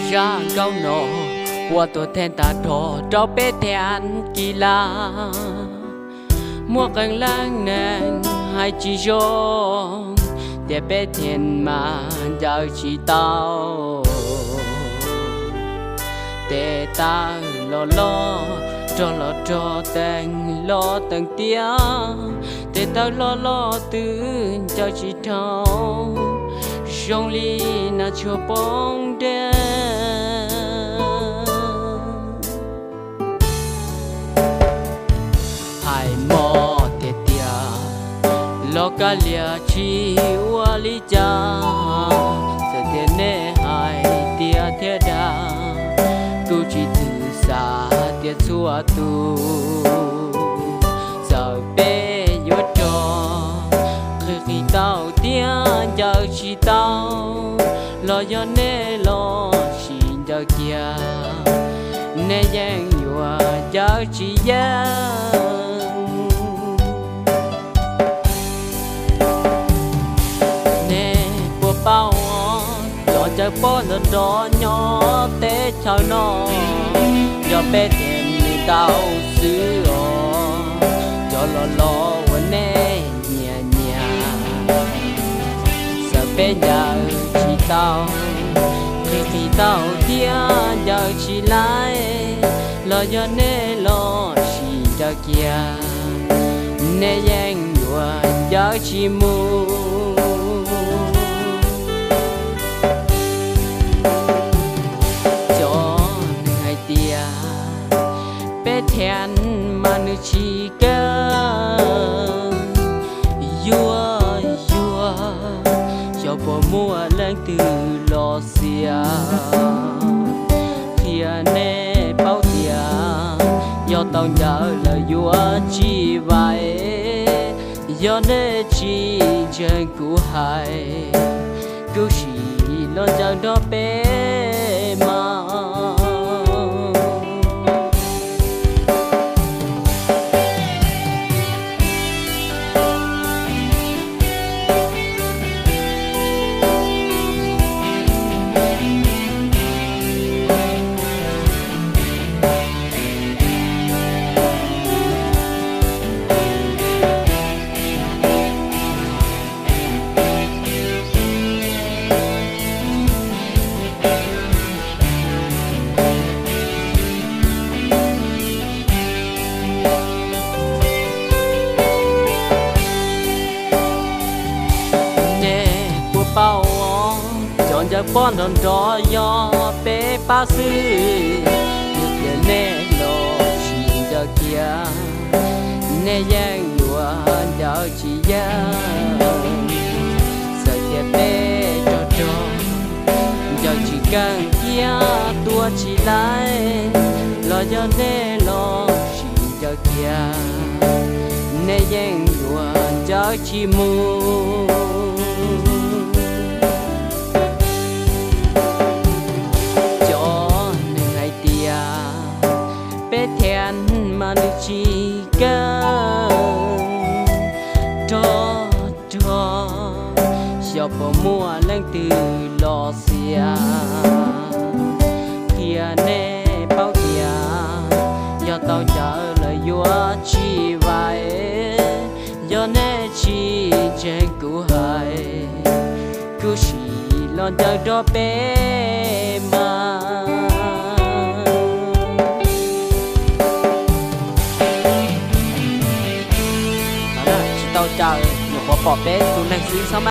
Zaj nkauj no ua tuag theej tag nrho rau peb thiaj kis laj. Muaj qee leej neeg hais tsis zoo tias peb thiaj mas ncaws tsis tau. Tes taw los loj, rog los rog, teeg los teeg tiag, tes taw loj loj twb ncaws tsis dhau, zoo li nas tshua poob dej. Hais mob tiag tiag los kav liam tsis ua li cas, txawm tias nej hais tiag thiab dag, kuv tsis txwm xav tias txhua tus txawm peb yuav rog, qhis qhis tau thiab ncaws tsis tau, los yog nej los sis ncaws kiag, nej yeej yuav ncaws tsis yeej. Nej puas paub cov ncaws pob nrov nrov nyob teb chaws no, yog peb thiaj nws tau xwb os. Cov los los uas nej nyiam nyiam, txawm peb ncaws tsis tau, qhis qhis tau thiab ncaws tsis laib, los yog nej los sis ncaws kiag, nej yeej yuav ncaws tsis mus. Cov neeg hais tias peb thiaj mas nws tsis kawg, yuag yuag, xyov puas muaj leej twg los xiam. Qhia nej paub tias yog tau ncaws lawm yuav tsis vais, yog nej tsis ntseeg kuv hais, kuv sim los ncaws nrog peb mas. Nej puas paub cov ncaws pob nrov nrov yog peb pab xwb, yog tias nej los sis ncaws kiag, nej yeej yuav ncaws tsis yeej. Txawm tias peb rog rog, ncaws tsis keej thiab tua tsis laib, los yog nej los sis ncaws kiag, nej yeej yuav ncaws tsis mus. Cov neeg hais tias peb thiaj mas nws tsis keej, rog rog, xyov puas muaj leej twg los xiam. Qhia nej paub tias yog tau ncaws lawm yuav tsis vais, yog nej tsis ntseeg kuv hais, kuv sim los ncaws nrog peb mas. Tsis tau caws, nyuam qhuav pom peb tus neeg xwb xwb.